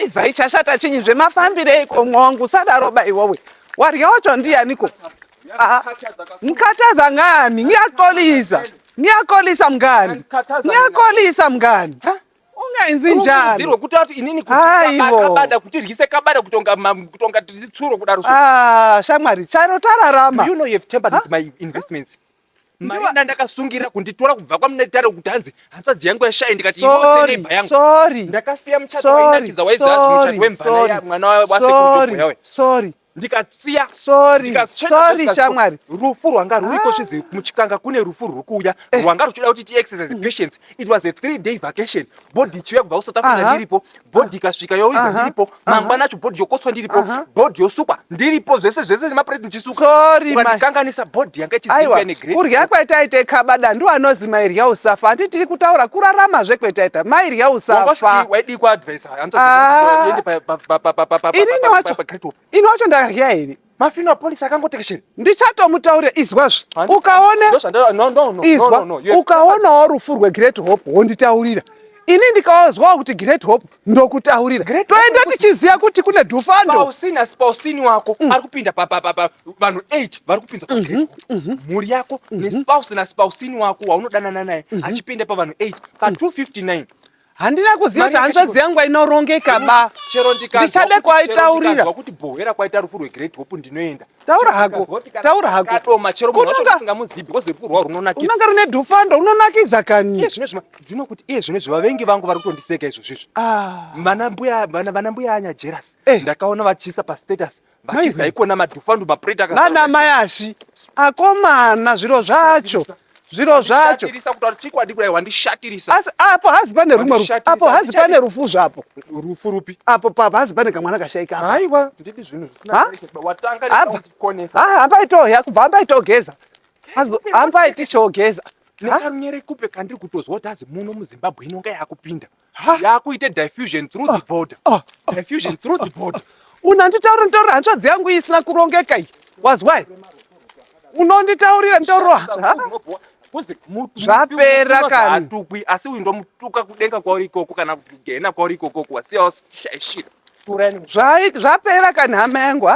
Ibvai chashata chinyi zvemafambireiko mwangu usadaro ba iwewe. Warya wacho ndianiko? Ah, Mkhathaza ngani? Ngiyaxolisa. Ngiyaxolisa mngani. Ngiyaxolisa mngani. Ungaenzi njalo. Zero kuti ati inini kuti Haibo. kabada kuti ryise kabada kutonga kutonga tsuro kudaro so. Ah, shamwari, charo tararama. Do you know you have tampered with my investments? Mari ndandakasungira kunditora kubva kwamunetare kuti hanzi hanzvadzi yangu yashaya ndikati Sorry, neighbor yangu. sorry. Ndakasiya muchato Sorry, wainakidza waiziva muchato sorry, wemvana sorry, ya mwana wasekuru sorry, Jobho yawe. sorry, Ndikasiya sorry, ndikasveta sorry zvosvika shamwari. Rufu rwanga ruriko zvizi muchikanga kune rufu ruri kuuya rwanga ruchida kuti tiexercise patience. It was a 3 day vacation. Body ichiuya kubva kuSouth Africa ndiripo, body ikasvika yoigwa ndiripo, mangwana acho body yokotswa ndiripo, body yosukwa ndiripo, zvese zvese nemapureti ndichisuka. Sorry, ma Ukandikanganisa body yanga ichizimbwa Aiwa, negreat. Kurya kwataita kabada ndiwo anozi mairya usafa. Handiti tiri kutaura kuraramazve kwetaita mairya usafa. Waidii kuadvisa? Ah. Ini wacho ndarya here? Mafuneral policy akangotekeshera. Ndichatomutaurira izwazve. Ukaone izwa, ukaonawo rufu rweGreat Hope wonditaurira. Ini ndikaozwawo kuti Great Hope ndokutaurira. Toenda tichiziva kuti kune dhufando. Spouse naspouse wako ari kupinda vanhu 8 vari kupinza paGreat Hope. Mhuri yako nespouse naspouse wako waunodanana naye achipinda pavanhu 8 pa259. Handina kuziva kuti Mari hanzvadzi yangu ainorongeka ba. Chero ndikanzwa Ndichade chero kwaitaurira. ndikanzwa kuti bhohera kwaita rufu rweGreat Hope ndinoenda. Taura hako, taura hako. Kadoma chero munhu wacho usingamuzivi because rufu rwawo runonakidza. Unenge rune dhufando unonakidza kani. Iye zvino zvino kuti iye zvino vavengi vangu vari kutondiseka izvozvizvo. Ah. Vana mbuya vana mbuya anya jealous. Ndakaona vachiisa pastatus vachiisa Maiwe. ikona madhufandu mapureti. Vana mayashi akomana, zviro zvacho, zviro zvacho. Wandishatirisa, kutaura chikwadi kudai wandishatirisa. Asi apo hazi pane rumwe rufu, Wandishatirisa, apo hazi pane handichadi. rufu zvapo. Rufu rupi? Apo papo hazi pane kamwana kashaika apa. Haiwa, ndidi zvinhu zvisina Ha? watanga Abva. nekukonesa. Ah, hambaitoya kubva hambaitogeza, hambaitichogeza. Nekarunyerekupe kandiri kutozwa kuti hazi muno muZimbabwe inonga yakupinda Ha? yakuita diffusion through the border, Ah, diffusion through the border. Unonditaurira nditaurira hanzvadzi yangu isina kurongeka iyi, wazwai? Unonditaurira nditaurira. Zvapera kani. Hatukwi, asi uyu ndomutuka kudenga kwauri ikoko kana kugena kwauri ikoko wasiya washaishira. Zvapera kani, hama yangu, ha?